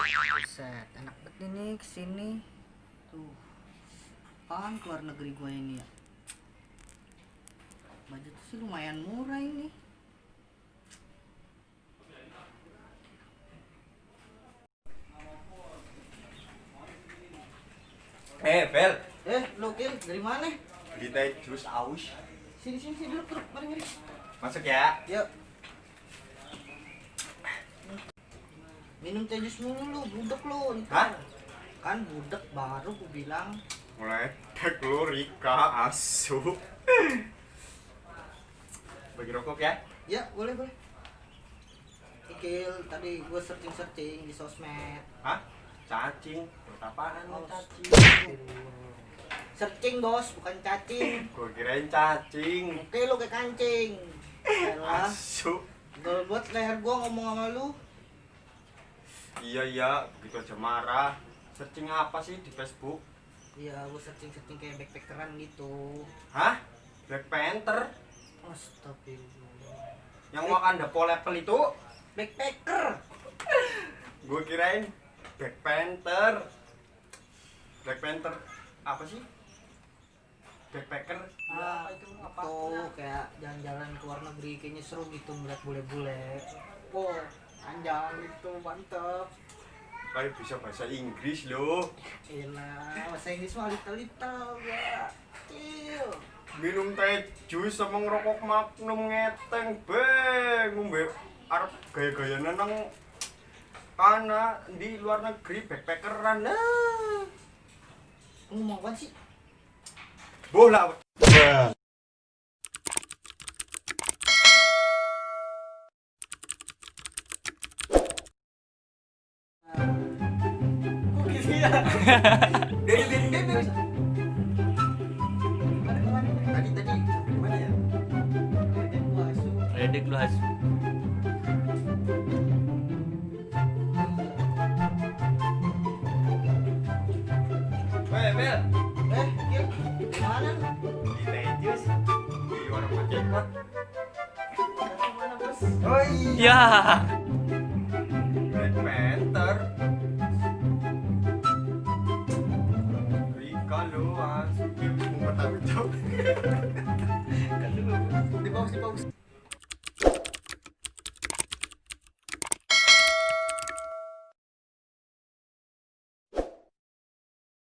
Buset, enak banget nih kesini. Tuh, kan keluar negeri gue ini ya. Budget sih lumayan murah ini. Bel, Lu Kil, dari mana? beli teh jus aus. Sini duduk, mari. Masuk ya. Yuk. Minum teh jus mulu lu, budek lu. Hah? Kan budek baru ku bilang. Mulai tek lu Rika asu. Bagi rokok ya. Ya, boleh. Ikil, tadi gue searching di sosmed. Hah? Cacing. Buat apaan Oh, cacing? Searching bos, bukan cacing. Gua kirain cacing. Oke lu kayak kancing. Elah, Asu. buat leher gua ngomong sama lu. Iya, begitu aja marah. Searching apa sih di Facebook? Iya, gua searching kayak backpackeran gitu. Hah? Black Panther? Astagfirullah. Yang Wakanda Forever itu? Backpacker. Gua kirain Black Panther. Black Panther apa sih? Backpacker? Ah, Apa itu? Apa? tuh kayak jalan-jalan ke luar negeri kayaknya seru gitu ngeliat bule-bule. Oh, anjang itu mantep. Kayak bisa bahasa Inggris loh. Elah, bahasa Inggris mah little gua. Cil. Minum teh jus sama ngerokok Magnum ngeteng be ngombe arep gaya-gayane nang kana di luar negeri backpackeran lah. Ngomong apa sih? Bola. Kok gitu ya? Dari. Tadi. Gimana ya? Redek lu asu. Bel, Gil, gimana lu? di teh jus di warung Macekot. Gimana bos? Oh iya. Ya. Black Panther. Rika lu asli mau bertanggung jawab. Di paus.